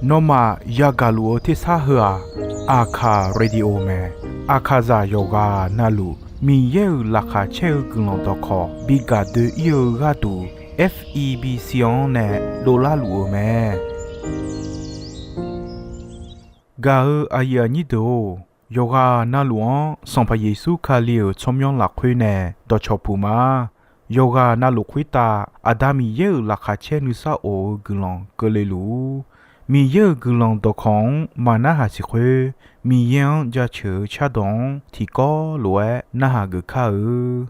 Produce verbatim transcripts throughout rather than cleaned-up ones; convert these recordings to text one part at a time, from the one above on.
Nawmaf yagaq luf-eu tersar heu-aq, Aqkaq Radio mae. Aqkaqzaq yawqghaq navluf Miqyaer-euq laqkhaq caer-eu guiqlanq dawqkawq bi gaq doe-ir-eu gharduq, F E B C-anr nae dovlar luf-euq mae. Gaq-eu aqyuif aqnyir deuq-or, yawqghaq navluf-anr Sanqpaq Yeqsur Kali-euq tsawrmyanr lafkhoer nae dawqcawq puq ma. Yawqghaq navluf khoertav Aqda Miqyaer-euq laqkhaq caer nuisar of-eu guiqlanq keuvle luf-ur. Miqyaer-euq guiqlanq dawqkawq-anr maqnarhaq siq khoer, Miqyaer-anr jaceuq-eu cardawq-anr tiqkawv lof-aer narhaq geuf kar-eu.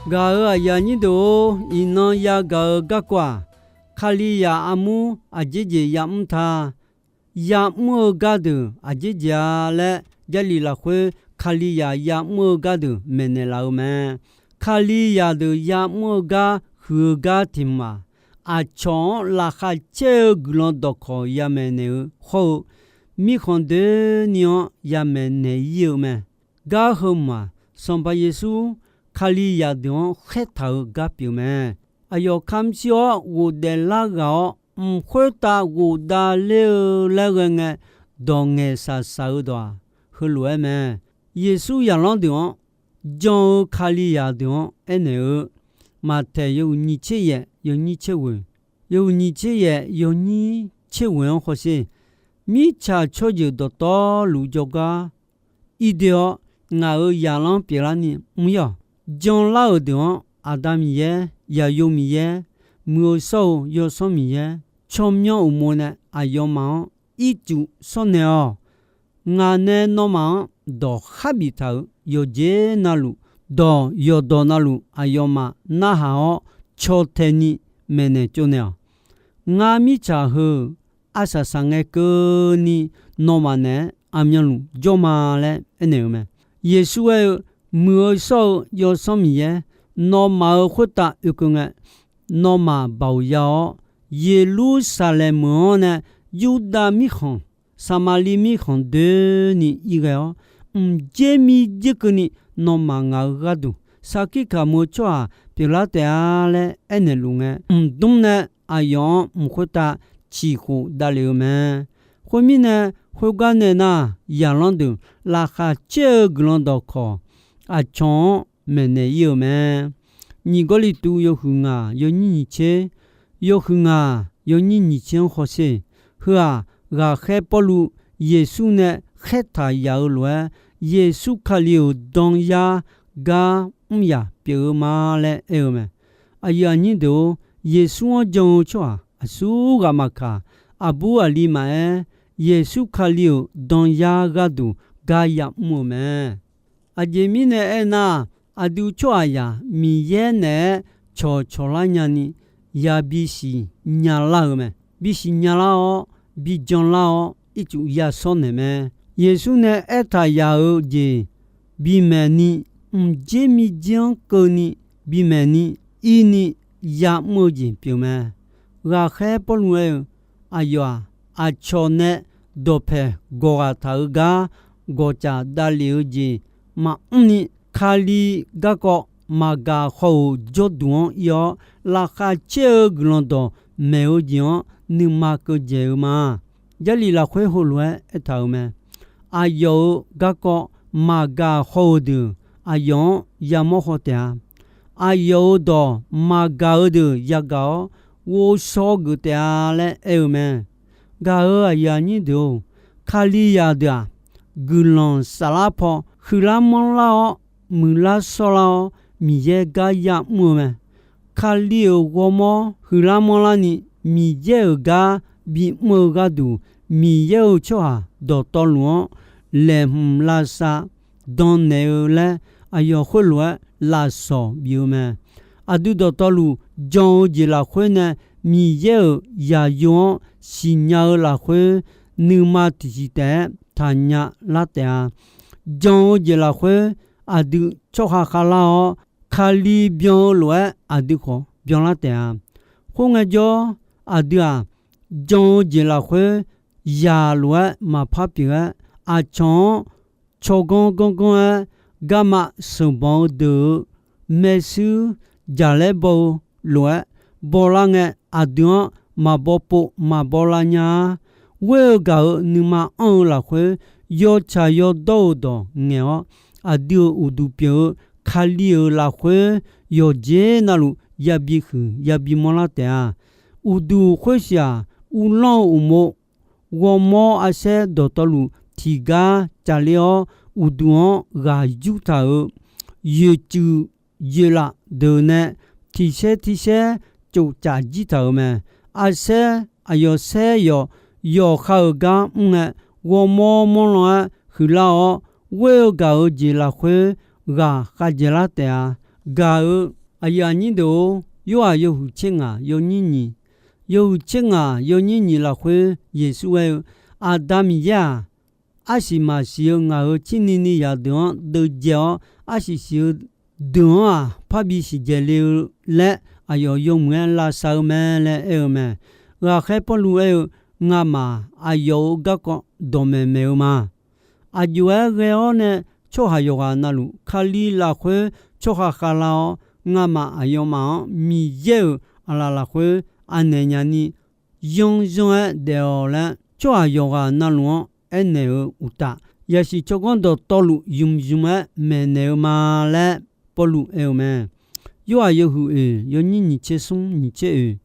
Gaq-euq aqyuif aqnyir deuq-or, iqnan yagaq-eu garkawv-aq, Kalizaq armur aqjeq jeq yamr ta. Yamr-eu gardeuq aqjeq jeq-a laer, Jarlif lafkhoer Kalizaq yamr-eu gardeuq maeqnaeq laf-eu mae. Kalizaq deuq yamr-eu gar huiq-eu gar tiq hmq-aq, aqcawq-anr laqkhaq caer-eu guiqlanq dawqkawq yamaeq naeq-eu hawr-eu, mirkhanq doeni-anr yamaeq naeq-ir-eu mae. Gar heu hmq-aq, Sanqpaq Yeqsur Kalizaq deuq-anr khaertaq-eu gar pyeuf mae. Aqyawf kamq shir-awr ghofdaef lar ghaq-awr, mq khoertav ghofdav ler-eu laer ghae ngae, dawq ngaeqshaq shaq-eu dawq-aq, heulof-aer mae. Yeqsur zaqlanr deuq-anr jan-eu Kalizaq deuq-anr aernaeq-eu, Maqtaeq yawhuiq nyiq tser yaef yawnyir tser ghoeq, yawhuiq nyiq tser yaef yawnyir tser ghoeq-anr hawsher. Mirtsaq tsawrjeuq dawqtawvluf jawrgar ir doe-awr, ngaq-euq zaqlanr pyeuflarni mr-ir-awq. Janlar-euq deuq-anr Aqda Miqyaer, Zaqyo Miqyaer, Muiq-eu shawr-eu Yawsanr Miqyaer, tsawrmyanr uqmov nae aqyawfmaf-anr ircuf shawrnaeq-awq. Ngaq nae nawmaf-anr dawq kharbif taq-euq yawqjeq navluf, dawq yawqdawq navluf aqyawfmaf narhaq-awr, caw tae ni maeqnaeq tsovnaeq-awq. Ngar mirtsaq heu arsaq saqngae keuvni nawmaf naeq-aer aqmyanluf jawr ma laer aernaeq-eu mae. Yeqsur aer-eu, Muiq-eu shawr-eu Yawsanr Miqyaer, nawmaf-euq khoertav oekeuv ngae, nawmaf baoq ya-awr, Yeqlursaqlaeq meuq-anr nae Yurdav mirkhanq, Saqmaqliv mirkhanq doeni ir ghae-awr, mqjer mirjer keuvni nawmaf ngaq-euq gharduq sarkir kamq-eu tsawrhaq pyeuflar taef-a laer aernaeq luf ngae, mqdmr nae aqyawf-anr mq khoertav ciqkhof davlef-eu mae. Khoermirnae, khoergar nae nar, zaqlanr deuq laqkhaq caer-eu guiqlanq dawqkawq aqcawq-anr maeqnaeq ir-eu mae. Nyiq Gawrliqtu yawhuiq ngaq yawnyir nyiq tser, yawhuiq ngaq yawnyir nyiq tser-anr hawsher. Heu-aq, ghaqkhaer Pawrluv Yeqsur nae khaertaq yaf-eu lof-aer, Yeqsur Kali-euq danyar gar mr yaf pyeuf-eu ma laer aer-eu mae. Aqyuif aqnyir deuq-or, Yeqsur-anr jan-eu tsawrhaq aqsur ghaq maqkaq, aqbur aqli maqaer, Yeqsur Kali-euq danyar gharduq gar yamr-eu mae. Aqjeq mirnae aernar, aqdui tsawrhaqzaq Miqyaer naeq-aer cawqcawq lar nyani yabi siqnya lar-eu mae. Bi siqnya lar-awr, bi jan lar-awr, ircuf yashawr naeq mae. Yeqsur nae aertaq yaf-eu jeq bimaeq ni, mqjer mirjer-anr keuvni bimaeq ni, ir ni yamr-eu jeq pyeuf mae. Ghaqkhaer Pawrluv aer-eu, aqyawf-aq, aqcawq nae dawqpaeq gawq ghaq taq-eu gar gawqcaf davlef-eu jeq maqmr ni, Kali garkawv maqgaq haw-euq jawrduq-anr ir-awr, laqkhaq caer-eu guiqlanq dawq maeq-eu jeq-anr nuima keuv dzaeq-eu ma. Jarlif lafkhoer heulof-aer aertaq-euq mae. Aqyawf-euq garkawv maqgaq haw-eu deuq aqyawf-anr yamawr haw taef-a. Aqyawf-euq dawq maqgaq-eu deuq yagaq-awr ghovshaw geuf taef-a laer aer-eu mae. Gaq-euq aqyuif aqnyir deuq-or, Kalizaq deuq-aq, guiqlanq saflar paw huiqlar manrlar-awr, muiqlar shawrlar-awr, Miqyaer gar yamr-eu mae. Kali-euq ghawrmawr huiqlar manrlar ni, Miqyaer-euq gar bimr-eu gharduq, Miqyaer-euq tsawrhaq dawqtawvluf-anr laeqhmq lavsav dannaeq-eu laer, aqyawf khoerlof-aer lafsawq bif-eu mae. Aqdui dawqtawvluf jan-eu jeq lafkhoer nae Miqyaer-euq zaqyo-anr siqnya-eu lafkhoer, nuima tiqsiq taef-aer taqnya lar taef-a. Jan-eu jeq lafkhoer aqdui tsawrhaq khavlar-awr, Kali byan-eu lof-aer aqdui khawf byanlar taef-a. Khoerngae jawr, aqdui-aq, jan-eu jeq lafkhoer zaq lof-aer maqpar pyeuf-aer, aqcawq-anr tsawrganr ganrganr-aer garma sheuqbanq-eu deuq-euq maershuir jaqlaer baw-eu lof-aer bawlar ngae, aqdui-anr maqbaw pov maqbaw lar nya-a. Ghoer-eu gaq-euq nuima anr-eu lafkhoer, yawtsaq yawdawr-euq dawq ngaeq-awr, aqdui-euq uqduq pyeuf-eu Kali-euq lafkhoer yawqjeq navluf yabi huiq yabi manrlar taef-a. Uqduq khoersiq-aq, uvlanr-eu uqmov, ghawrmawr arsaer dawqtawvluf tiqgar cavler-awr, uqduq-anr ghaq yurtaq-euq yoeqtsuif yoeqlaf deuq nae tiqsaer tiqsaer tsofcaf jir taq-euq mae. Arsaer aqyawf saer yawq yawqha-euq gar mr ngae, ghawrmawr manrlan-aer huiqlar-awr, ghoer-eu gaq-eu jeq lafkhoer ghaq khav dzaeqlar taef-a. Gaq-eu aqyuif aqnyir deuq-or, Yorhaq yawhuiq tser ngaq yawnyir nyiq, yawhuiq tser ngaq yawnyir nyiq lafkhoer Yeqsur aer-eu, Aqda Miqyaer-aq, arsiq maqsiq-eu ngaq-euq tsirni ni zaqdeuq-anr deuvjae-awr, arsiq siq-eu deuq-anr-aq parbi siqdzaeq le-eu laer, aqyawf yawmuiq-aer lavsav-eu mae laer aer-eu mae. Ghaqkhaer Pawrluv aer-eu, Ngamaf aqyawf-euq garkawv dawqmaeq maeq-eu ma. Aqjox-aer ghae-awr nae tsawrhaq yawqghaq navluf, Kali lafkhoer tsawrhaq khavlar-awr, ngamaf aqyawfmaf-anr Miqyaer-euq aqlaf lafkhoer anaeq nyani, yanrzan-aer daef-awq laer, tsawrhaq yawqghaq navluf-anr aernaeq-eu uqtaf, yasiq tsawrganr dawqtawvluf ymq ymq-aer maeqnaeq-eu ma laer Pawrluv aer-eu mae. Yorhaq yawhuiq oeq yawnyir nyiq tser smr nyiq tser oeq,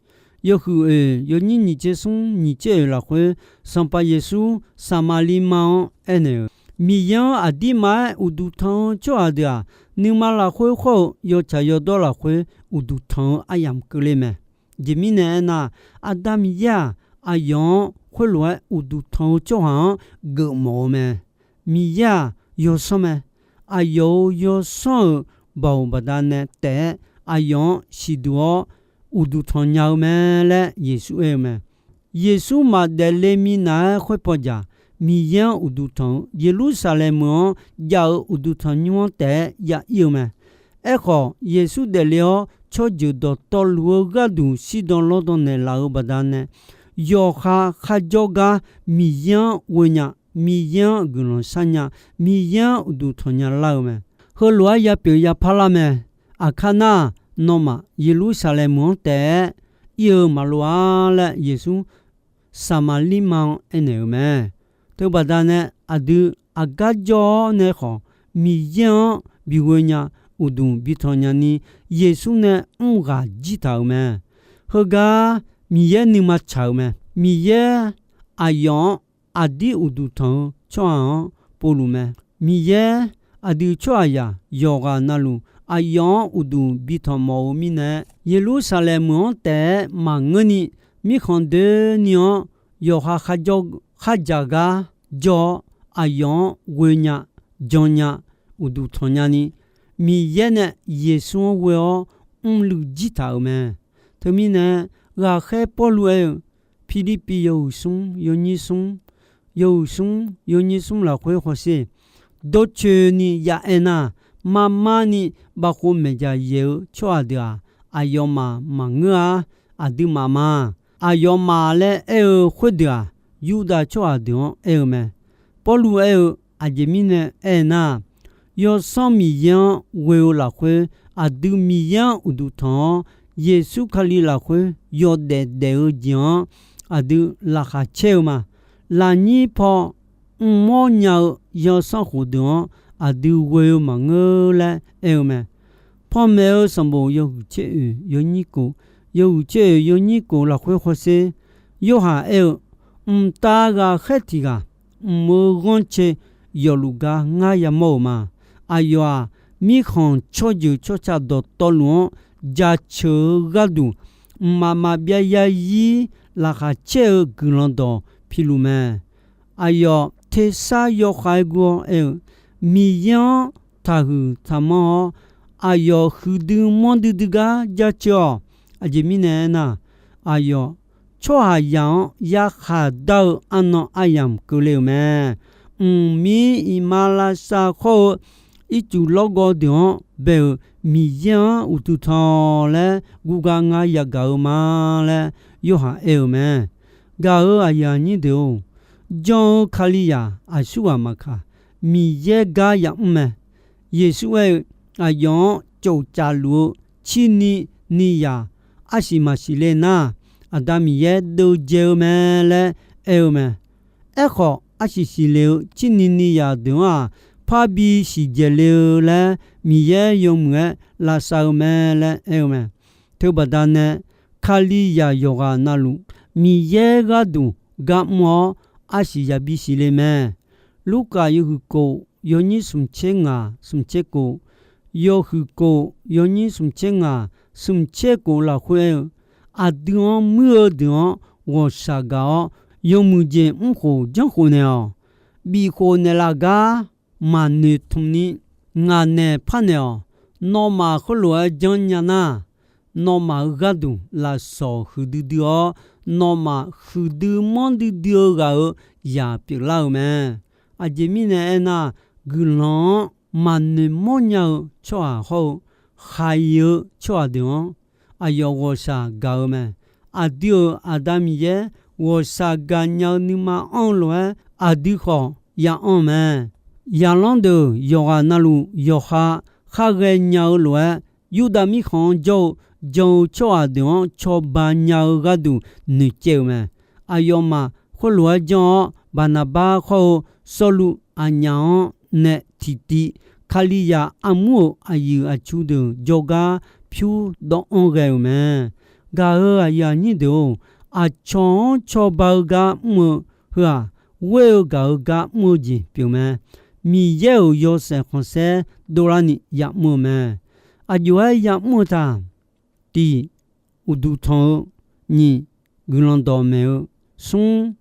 yawhuiq oeq yawnyir nyiq tser smr nyiq tser oeq lafkhoer, Sanqpaq Yeqsur Saqmaqliv ma-anr aernaeq-euq, Miqyaer-anr aqdirma-aer uqduq tanq-eu tsawrhaq deuq-aq, nuima lafkhoer khawr-eu yawtsaq yawdawr lafkhoer uqduq tanq-eu aryamq keuvle mae. Aqjeq mirnae aernar, Aqda Miqyaer-aq, aqyawf-anr khoerlof-aer uqduq tanq-eu tsawrhaq-anr geufmawf-eu mae. Miqyaer-aq, yawsanr mae. Aqyawf-euq yawsanr-euq baoq baqdanae taef-aer aqyawf-anr siqduq-awr uqduq tanq nya-eu mae laer Yeqsur aer-eu mae. Yeqsur maqdaef le minav-aer khoerpaw jaq, Miqyaer-anr uqduq tanq-eu Yeqlursaqlaeq meuq-anr jav-eu uqduq tanqnymr-anr taef-aer ya ir-eu mae. Aerkhawf, Yeqsur daefle-awr tsawrjeuq dawqtawvluf-eu gharduq shirdan lawrdan naeqlaf-eu baqdanae, yawqha kharjawr gar Miqyaer-anr ghoe nya, Miqyaer-anr guiqlanq shar nya, Miqyaer-anr uqduq tanq nya lar-eu mae. Heulof-aer yapyeuf yapar lar mae. Aqkar nar, nawmaf Yeqlursaqlaeq meuq-anr taef-aer ir-eu maqlof-a laer Yeqsur Saqmaqliv ma-anr aernaeq-eu mae. Teubaqda nae aqdui aqgar jawr-awr nae khawf, Miqyaer-anr bighoe nya, uqduq bitanq nyani, Yeqsur nae mr ghaq jir taq-euq mae. Heugar Miqyaer nuima tsaq-euq mae. Miqyaer aqyawf-anr aqdir uqduq tanq-eu tsawrhaq-anr povluf mae. Miqyaer aqdui tsawrhaqzaq yawqghaq navluf aqyawf-anr uqduq bitanq mawf-eu mirnae, Yeqlursaqlaeq meuq-anr taef-aer maqngeurni, mirkhanq doeni-anr yawqha kharjawr kharjaq gar jawr-awr, aqyawf-anr ghoe nya, jan nya, uqduq tanq nyani, Miqyaer nae Yeqsur-anr ghoe-awr mrluiv jir taq-euq mae. Teumirnae, ghaqkhaer Pawrluv aer-eu, Pirlirpiv yawhuiq smr yawnyir smr, yawhuiq smr yawnyir smr lafkhoer hawsher, dawrcoeni ya aer nar, marmarni bavkhov maeqdzaq yaeq-eu tsawrhaq deuq-aq, aqyawfmaf maqngeur-a. Aqduimaf ma. Aqyawfmaf laer aer-eu khoerdeuq-aq, Yurdav tsawrhaq deuq-anr aer-eu mae. Pawrluv aer-eu, aqjeq mirnae aernar, Yawsanr Miqyaer-anr ghoe-eu lafkhoer, aqdui Miqyaer-anr uqduq tanq-awr, Yeqsur Kali lafkhoer yawdaef daef-eu jeq-anr aqdui laqkhaq caer-eu ma. Lafnyir paw mrmawr nya-eu yawsanr khofdeuq-anr aqdui ghoe-eu maqngeur laer aer-eu mae. Panmaeq-eu sanqbof yawhuiq tser oeq yawnyir kof, yawhuiq tser oeq yawnyir kof lafkhoer hawsher, Yorhaq aer-eu, Mqtav ghaqkhaer tiq ghaq mq-eu ghanrcae yawfluf gar ngar yamawr-euq ma. Aqyawf-aq, mirkhanq tsawrjeuq tsawrca dawqtawvluf-anr jaceuq-eu gharduq, mqmaq maqbyav yazir laqkhaq caer-eu guiqlanq dawq piluf mae. Aqyawf tersar yawkhav-aer gur-awr aer-eu, Miqyaer-anr taqhuiq taqmanr-awr, aqyawf huiqdui manrdui dui gar jaceuq-awq. Aqjeq mirnae aernar, aqyawf tsawrhaqzaq-anr yarkhaq dar-eu arnan aryamq keuvle-euq mae. Mqmir iqmalavshav khawr-eu ircuf lawrgawv deuq-anr bae-euq Miqyaer-anr uqduq tanq laer guvgar ngar yagaq-eu ma laer Yorhaq aer-eu mae. Gaq-euq aqyuif aqnyir deuq-or, jan-eu Kalizaq aqsur ghaq maqkaq, Miqyaer gar yamr mae. Yeqsur aer-eu, aqyawf-anr tsofcaf luf-eu cirni ni zaq arsiq maqsiq le nar, Aqda Miqyaer deuvjae-eu mae laer aer-eu mae. Aerkhawf, arsiq siqle-eu cirni ni zaq deuq-anr-aq, parbi siqdzaeq le-eu laer Miqyaer yawmuiq-aer lavsav-eu mae laer aer-eu mae. Teubaqda nae, Kalizaq yawqghaq navluf, Miqyaer gharduq gar mr-awr arsiq yabi siqle mae. Lurkaf yawhuiq kof yawnyir smq tser ngaq smq tser kof, yawhuiq kof yawnyir smq tser ngaq smq tser kof lafkhoer aer-eu, aqdui-anr muir-eu deuq-anr ghawqshaq gaq-awr, yawmuiq jeq mrkhof janrkhof naeq-awq. Bifkhof naeqlaf gar maqnoeq tmq ni ngaq naeq par naeq-awq. Nawmaf khoerlof-aer janrnya nar, nawmaf-euq gharduq lafsawq huiqdui dui-awr, nawmaf huiqdui manrdui dui-eu ghaq-euq zaq pyeuflar-euq mae. Aqjeq mirnae aernar, guiqlanq-anr maqnoeq mawrnya-eu tsawrhaq hawr-eu khaiq-eu tsawrhaq deuq-anr aqyawf ghawqshaq gaq-eu mae. Aqdui-euq Aqda Miqyaer ghawqshaq gaqnya-eu nuima anr-eu lof-aer, aqdui khawf ya anr-eu mae. Zaqlanr deuq yawqghaq navluf yawqha khar ghaenya-eu lof-aer, Yurdav mirkhanq-anr jawr-eu jan-eu tsawrhaq deuq-anr cawba nya-eu gharduq noeqcaev-euq mae. Aqyawfmaf khoerlof-aer janr-awr, Baqnaqbar khawr-eu Sawrluv aqnyaf-anr nae tiqtiv, Kalizaq armur-euq aqyuif aqtsu deuq jawrgar pyur dawvanr ghae-euq mae. Gaq-euq aqyuif aqnyir deuq-or, aqcawq-anr cawba-eu gar mr-eu heu-aq, ghoer-eu gaq-eu gar mr-eu jeq pyeuf mae. Miqyaer-euq yawshaef khanqsaer dovlarni ya'mr-eu mae. Aqjox-aer ya'mr-eu taq? Tiq, uqduq tanq-eu. Nyiq, guiqlanq dawq maeq-eu. Smr,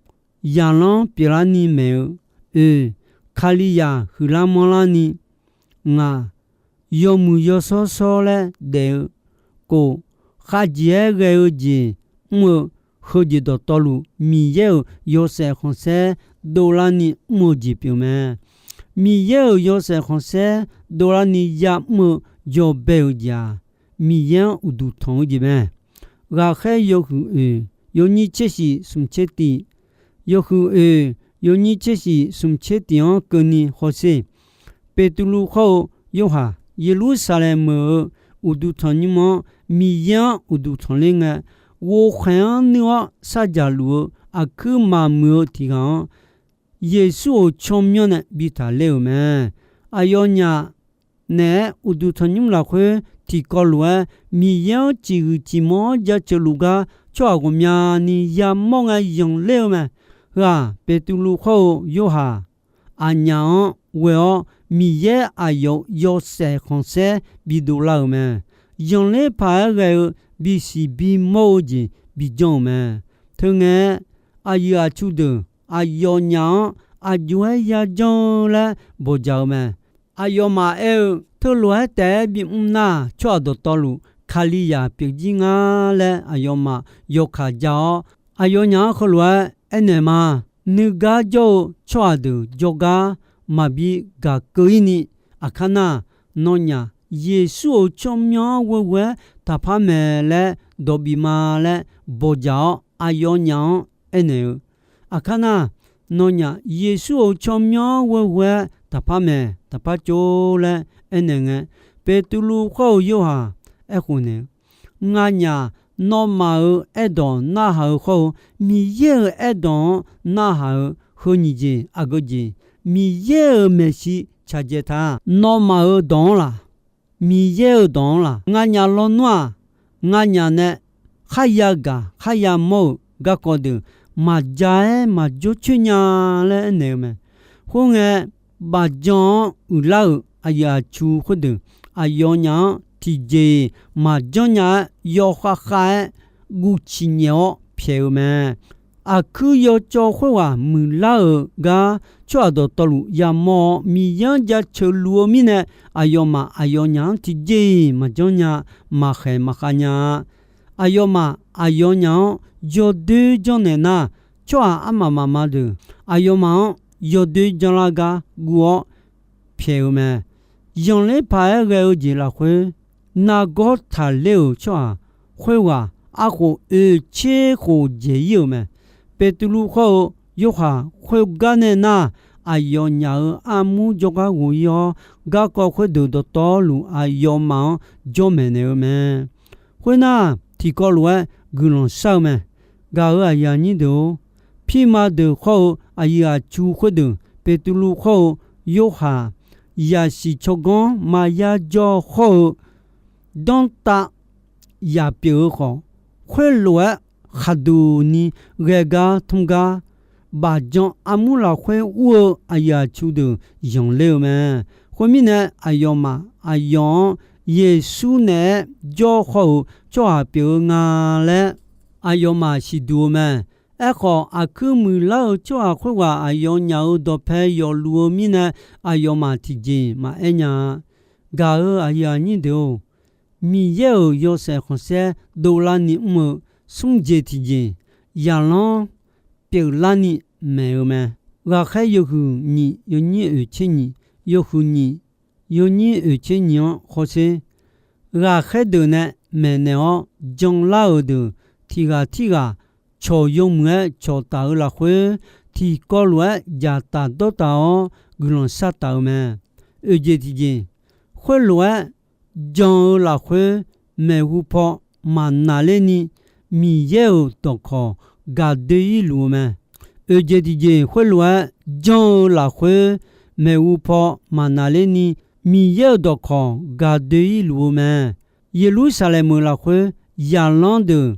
zaqlanr pyeuflarni maeq-eu. Oeq, Kalizaq huiqlar manrlarni. Ngaq, yawmuiq yawshawr shawr laer daef-eu. Kof, khavjeq-aer ghae-eu jeq mr-eu, heujeq dawqtawvluf Miqyaer-euq yawshaef khanqsaer dovlarni mr-eu jeq pyeuf mae. Miqyaer-euq yawshaef khanqsaer dovlarni ya'mr-eu yawbae-euq jeq-aq, Miqyaer-anr uqduq tanq-eu jeq mae. Ghaqkhaer yawhuiq oeq yawnyir tser shif smq tser tiq, yawhuiq oeq yawnyir tser shif smq tser tiq-anr keuvni hawsher. Beqtuvluv khawr-eu Yorhaq, Yeqlursaqlaeq meuq-euq uqduq tanqnymr-anr Miqyaer-anr uqduq tanqler ngae, ghovkhaeq-anr nuir-awr sarjaq luf-eu aqkuir maqmuiq-eu tiq ghaq-anr, Yeqsur-euq tsawrmyanr nae bi taqler-euq mae. Aqyawfnyaf naeq-aer uqduq tanqnymr lafkhoer tiqkawv lof-aer Miqyaer-anr ciqhuiq ciqmanr-anr jaceuq luf gar tsawrhaq ghawqmyani yamawr ngae zanqler-eu mae. Heu-aq, Beqtuvluv khawr-eu Yorhaq aqnyaf-anr ghoe-awr, Miqyaer aqyawf-euq yawshaef khanqsaer bidov lar-euq mae. Zanqler paq-aer ghae-eu bisiq bimawr-eu jeq bijanr-euq mae. Teungae, aqyuif aqtsu deuq aqyawfnyaf-anr aqjox-aer yajanr-eu laer bawqjaq-eu mae. Aqyawfmaf aer-eu, teulof-aer taef-aer bimr nar, tsawrhaq dawqtawvluf Kalizaq pyeuf jir nga laer aqyawfmaf yawkaq ja-awr, aqyawfnyaf-anr heulof-aer aernaeq ma. Nuigar jawr-eu tsawrhaq deuq jawrgar maqbi gaq keuv-ir ni, aqkar nar, nawnyaf Yeqsur-euq tsawrmyanr-anr ghoeghoe-aer taqpar maeq laer dawq bif ma laer bawqjaq-awr, aqyawfnyaf-anr aernaeq-eu, aqkar nar, nawnyaf Yeqsur-euq tsawrmyanr-anr ghoeghoe-aer taqpar maeq taqpar tsov laer aernaeq ngae, Beqtuvluv khawr-eu Yorhaq aerkhof naeq-eu, Nganyaf nawmaf-euq aerdawq narhaq-eu khawr-eu Miqyaer-euq aerdawq-anr narhaq-eu heu nyiq jeq aqgeu jeq, Miqyaer-euq maeqshi tsaqdzae ta. Nawmaf-euq dawq-anr laq, Miqyaer-euq dawq-anr laq, nganyaf lawnmr-aq, nganyaf nae kharya gaq kharya mawr-euq garkawv deuq maqja-aer maqjawr coer nya laer aernaeq-eu mae. Khoerngae, bafjan-anr uiqlar-euq aqyuif aqtsu khoerdeuq aqyawfnyaf-anr tiqjeq-iq maqjanr nya-aer yawkhav khav-aer guv ciq nyaef-awr pyaeq-eu mae. Aqkuir yawcawv khoerghaq muiqlar-euq gar tsawrhaq dawqtawvluf yamawr-awr Miqyaer-anr jaceuq luf-eu mirnae, aqyawfmaf aqyawfnyaf-anr tiqjeq-iq maqjanr nya, maqkhaeq maqkhav nya-a. Aqyawfmaf aqyawfnyaf-anr yawdoer janrnaeq nar, tsawrhaq armaf mafma deuq aqyawfmaf-anr yawdoer janrlar gar guv-awr pyaeq-eu mae. Zanqler paq-aer ghae-eu jeq lafkhoer, nargawr taqler-euq tsawrhaq khoerghaq arkhof oeq tser khof dzaeq-ir-euq mae. Beqtuvluv khawr-eu Yorhaq khoergar nae nar, aqyawfnyaf-euq armur jawrgar ghof-ir-awr, garkawv khoerdeuq dawqtawvluf aqyawfmaf-anr jawr maeqnaeq-eu mae. Khoernar, tiqkawv lof-aer guiqlanq shar-eu mae. Gaq-euq aqyuif aqnyir deuq-or, pirma deuq khawr-eu aqyuif aqtsu khoerdeuq, Beqtuvluv khawr-eu Yorhaq, zaqsiq tsawrganr maqya jawr khawr-eu danrtav yaq pyeuf-eu khawf, khoerlof-aer khaqduq ni ghae gar tmr gar, bafjan armur lafkhoer ur-eu aqyuif aqtsu deuq zanqler-eu mae. Khoermirnae, aqyawfmaf aqyawf-anr Yeqsur naeq-aer jawr khawr-euq tsawrhaq pyeuf-eu nga laer aqyawfmaf siqduq-eu mae. Aerkhawf, aqkuir muiqlar-euq tsawrhaq khoerghaq aqyawfnyaf-euq dawqpae yawfluf-eu mirnae, aqyawfmaf tiqjeq maqaer nya-a. Gaq-eu aqyuif aqnyir deuq-or, Miqyaer-euq yawshaef khanqsaer dovlarni mr-eu smr jeq tiqjeq, zaqlanr pyeuflarni maeq-eu mae. Ghaqkhaer yawhuiq nyiq yawnyir oeqtser nyiq, yawhuiq nyiq yawnyir oeqtser nyiq-anr hawsher. Ghaqkhaer deuq nae maeqnaeq-awr janlar-euq deuq tiq ghaq tirghaq cawq yawmuiq-aer cawqtaf-eu lafkhoer, tiqkawv lof-aer dzaqtaf dawrtaf-awr guiqlanq shartaf-eu mae. Oeq jeq tiqjeq, khoerlof-aer jan-eu lafkhoer maeqhu paw maqnaqlerni, Miqyaer-euq dawqkawq gaq doe-ir luf-eu mae. Oeq jeq tiqjeq, khoerlof-aer jan-eu lafkhoer maeqhu paw maqnaqlerni, Miqyaer-euq dawqkawq gaq doe-ir luf-eu mae. Yeqlursaqlaeq meuq lafkhoer zaqlanr deuq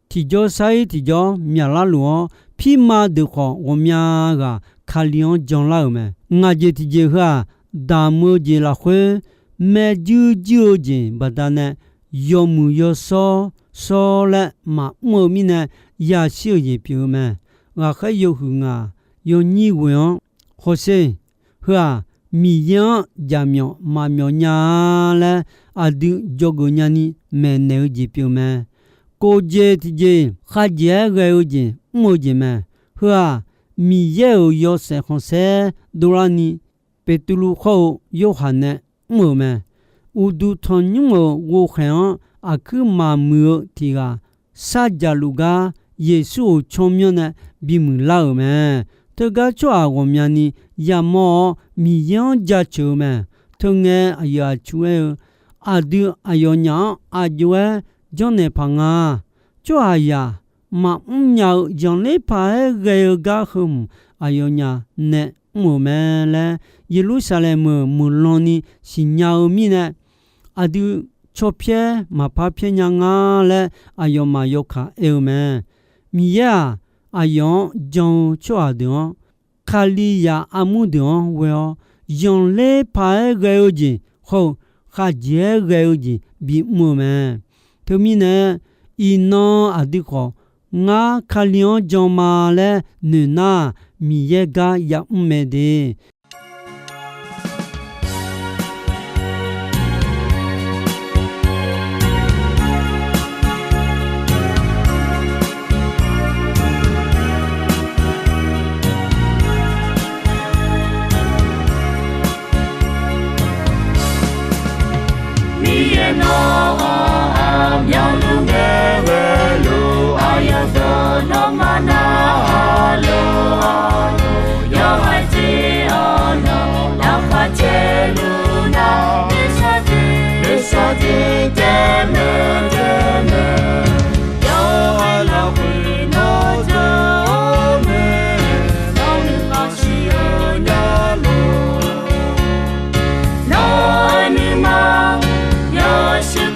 tiqjawr sar-ir tiqjawr myaqlar luf-awr, pirma deuq khawf ghawqmya ghaq Kali-anr janlar-euq mae. Ngaq jeq tiqjeq heu-aq, damq-eu jeq lafkhoer maerjuir juir-eu jeq baqdanae yawmuiq yawshawr shawr laer maqmr-eu mirnae yashir-euq jeq pyeuf-eu mae. Ghaqkhaer yawhuiq ngaq yawnyir ghoeq-anr hawsher. Heu-aq, Miqyaer-anr jaqmyawf maqmyawf nya-a laer aqdui dzawgeuf nyani maeqnaeq-eu jeq pyeuf mae. Kof jeq tiqjeq, khavjeq-aer ghae-eu jeq mr-eu jeq mae. Heu-aq, Miqyaer-euq yawshaef khanqsaer dovlarni, Beqtuvluv khawr-eu Yorhaq nae mr-euq mae. Uqduq tanqnymr-euq ghovkhaeq-anr aqkuir maqmuiq-eu tiq ghaq shardzaq luf gar, Yeqsur-euq tsawrmyanr nae bimuiq lar-euq mae. Teugar tsawrhaq ghawqmyani yamawr-awr, Miqyaer-anr jaceuq-eu mae. Teungae aqyuif aqtsu aer-eu, aqdui aqyawfnyaf-anr aq jov-aer janrnaeq paq nga. Tsawrhaqzaq maqmr nya-eu zanqler paq-aer ghae-eu gar heu hmq aqyawfnyaf nae mr-euq mae laer, Yeqlursaqlaeq meuq meuqlan ni siqnya-eu mirnae, aqdui cawpyaer maqpar pyaer nya nga laer aqyawfmaf yawkaq aer-eu mae. Miqyaer-aq, aqyawf-anr jan-eu tsawrhaq deuq-anr, Kalizaq armur deuq-anr ghoe-awr, zanqler paq-aer ghae-eu jeq hawr-eu khavjeq-aer ghae-eu jeq bimr-eu mae. Teumirnae, iqnan aqdui khawf, ngar Kali-anr jan ma laer noeq nar-aq, Miqyaer gar yamr mae de. Miqyaer nawr-aq, aqmyanluf ngae ghaeluf, aqyawf dawq nawmaf narhaq lof-a, yawhaiq jeq-awr nawq lafkhoer caeluf nar, nuisar jeq nuisar jeq caer mae caer mae, yawqha lafkhoer nawr dzawr-awr mae, nawr nuima shir-eu nya lof, nawr-eu nuima yawshuif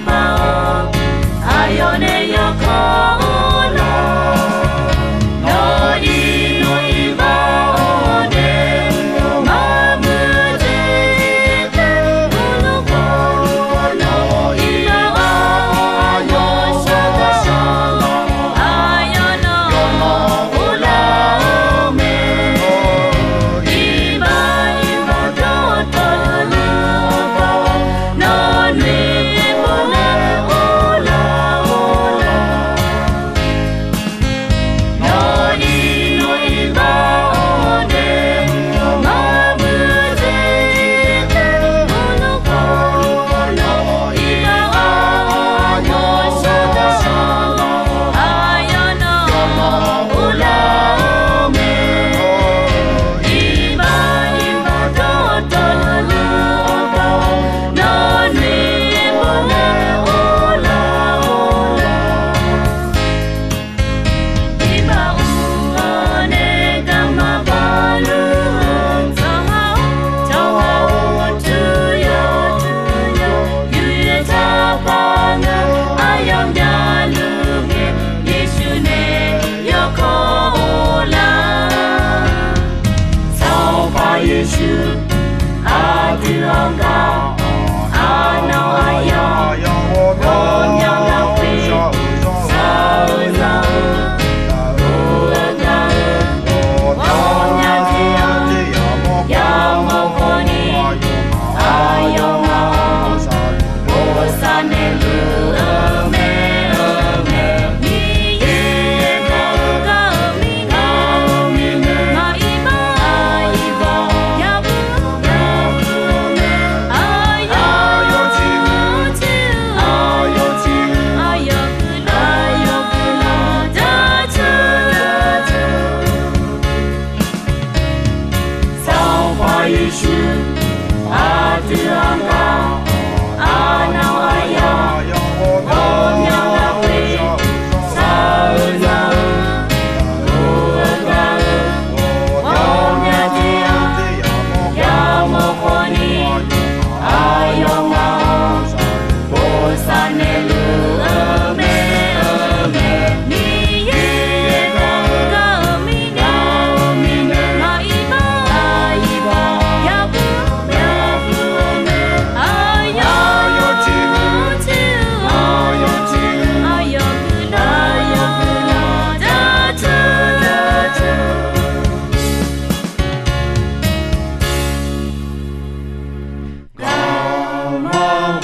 Sanqpaq Yeqsur, aqdui-anr gar, arnan aqyawf, ghawqmya lafkhoer, shaq-eu za-eu, ur-eu gaq-eu, ghawqmya tiq-anr yamawr khawf ni, aqyawf ngaq-anr bosav naeqluf-eu mae, eu mae. Miqyaer-euq gar-eu mirnae, aqyawf mirnae, aqyawf mirnae, aqyawf mirnae, aqyawf tiq ghaq, aqyawf tiq ghaq, aqyawf guiqlanq, aqyawf guiqlanq jaceuq, jaceuq.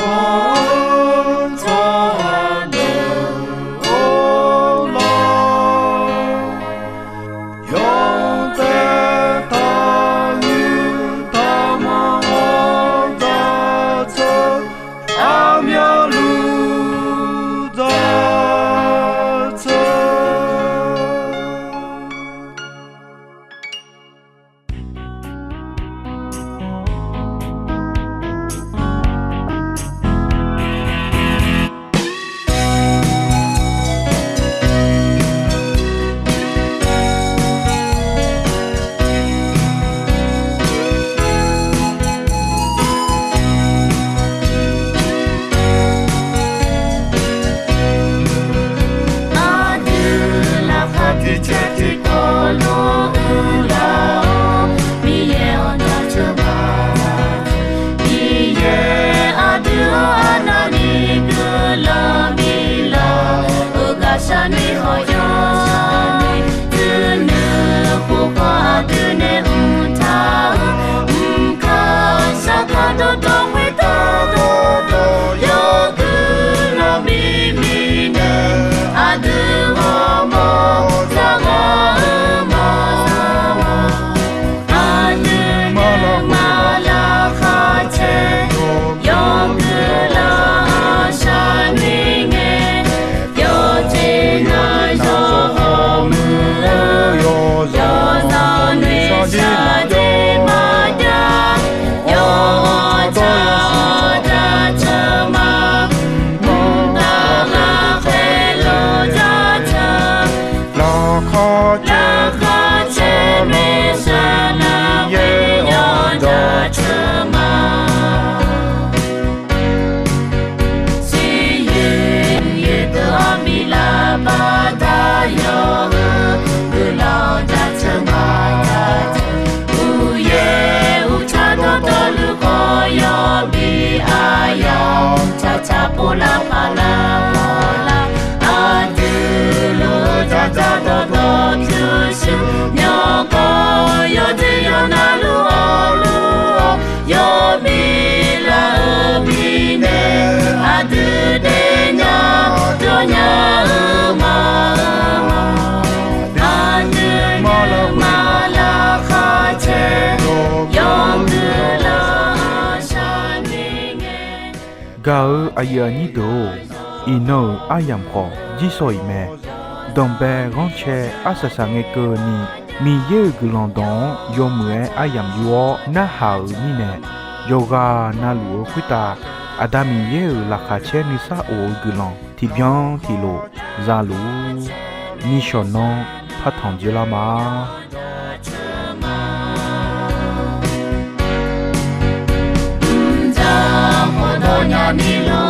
Gaqma-anr tsawrhaq deuq-or lawr, yawdaef taqyuif taqmanr-awr jaceuq, aqmyanluf jaceuq. Aqdui laqkhaq tiq caer tiqkawv lof-eu lar-awr, Miqyaer-anr jaceuq ma. Miqyaer aqdui-anr arnavni guiqlanq biflaf-euq gaqshaq ni hawq yawr-awr, duinuir khof khawf aqdui nae mqtav-eu mqkaq saqkaq dawqtawv khoertav dawqtawv yawguiq lanq bi mirnae, aqdui ghawrmawr dzaqghaq-eu ma. Aqdui nuima laqkhaq caer, yawguiq lanq shaqni ngae, yawqjeq navzawr hawmuiq-eu, yawzanr noeqshaq jeq maqjav, yawqha-anr jaceuq ma. Mqtav ghaqkhaer luf jaceuq, laqkhaq caer maeqshi Miqyaer-anr jaceuq ma. Siqyoeq yoeqdeuq-anr bi laf baqda yawq-eu guiqlanq jaceuq ma. Uqyaer uqtsaq dawqtawvluf khawf yawbi aqyawf tsaqtsaq povlar paqlar paqlar, aqdui lof-eu dzaqdzaq dawqtawv pyurshuir myawqganq yawdui yawqnav luf hawluf-awr yawbi laf-eu mirnae, aqdui daefnya dawrnya-eu ma. Aqdui nuima laqkhaq caer, yawguiq lanq shaqni ngae. Gaq-eu aqyuif aqnyir deuq-or, iqnan-euq aryamq khawf jirsawq iq mae. Danqbae ghanrcae arsaq saq ngae keuvni, Miqyaer-euq guiqlanq dawq-anr yawmuiq-aer aryamq yur-awr narhaq-euq mirnae, yawqghaq navluf-eu khoertav Aqda Miqyaer-euq laqkhaq caer nuisar of-eu guiqlanq tiqbyan tiqlof zaluf-ur. Nishawq nan partanq dzeurlar ma. Mqdzaq khofdawq nyani luf